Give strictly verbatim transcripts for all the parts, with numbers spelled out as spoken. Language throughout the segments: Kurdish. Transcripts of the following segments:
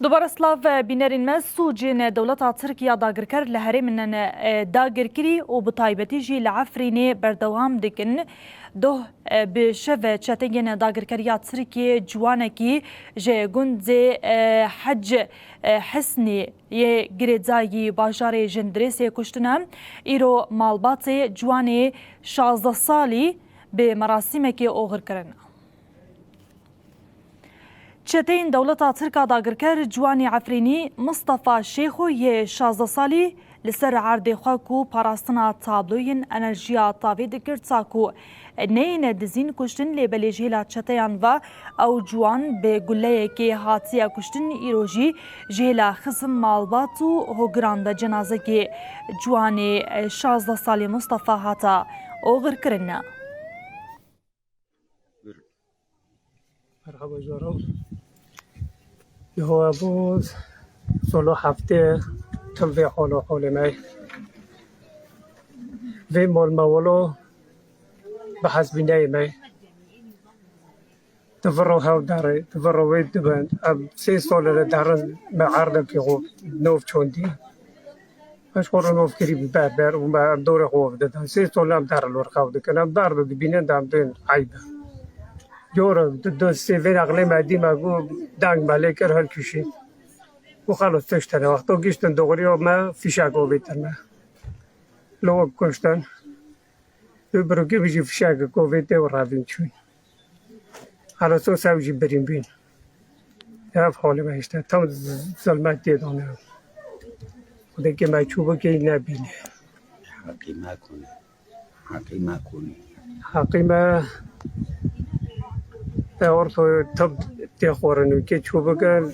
Dubare silav, bînerên me, sûcên dewleta Tirk ya dagirker li herêmên, e, dagirkirî û bi taybetî jî li Efrînê berdewam dikin. Doh, e, bi şev çeteyên dagirkeriya Tirkiyê ciwanekî ji gundê, e, Hec, e, Hisnî yê girêdayî bajarê Jindirêsê kuştine. Îro malbatê ciwanê şazdeh salî bi merasîmekê oxir kirine. Çeteyên dewleta Tirk a dagirker ciwanê Efrînî Mistefa Şêxo yê şazdeh salî li ser erdê xwe ku parastina tabloyên enerjiya tavê dikir ta ku neyêne dizîn kuştin, lê belê ji hêla çeteyan ve ew ciwan bi guleyekê hatiye kuştin, îro jî ji hêla xizm malbat û hogiran ve cenazekê ciwanê şazdeh salî Mistefa hate oxirkirin. Merhaba jaro. Niho bû solo heftê tim vê holo holê me. Vê mol me wilo bi hesbîneyê me. Di viro hev derê, di viro wê dibin. Em sê sole li derin me erdekî xwe nov çondî. Eş xwe re nov kirî bi ber ber û me em dorê xwe didan. Sê sole em der li wir xew dikin. Em ber dibînin de em dên eyb e. Jor e, di du sê vê nexlê me dî me got deng me lê kir hilkişî. Û xelos tişt tene. Wexto giştin doğruya me fîşek ovêtin me. Li wek kuştin. Li birokê min jî fişek kovê tê û revîn çûn. Halaso sew jî birîn bîn. Ev holê me işte tam zilmet tê dane. Xwedê ke me çû bikey nebîne. Heqî me kone. Heqî me kone. Heqî me te orto tab tê xwarin û ke çû bikin.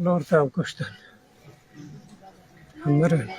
Lor tam kuştin. Mirin.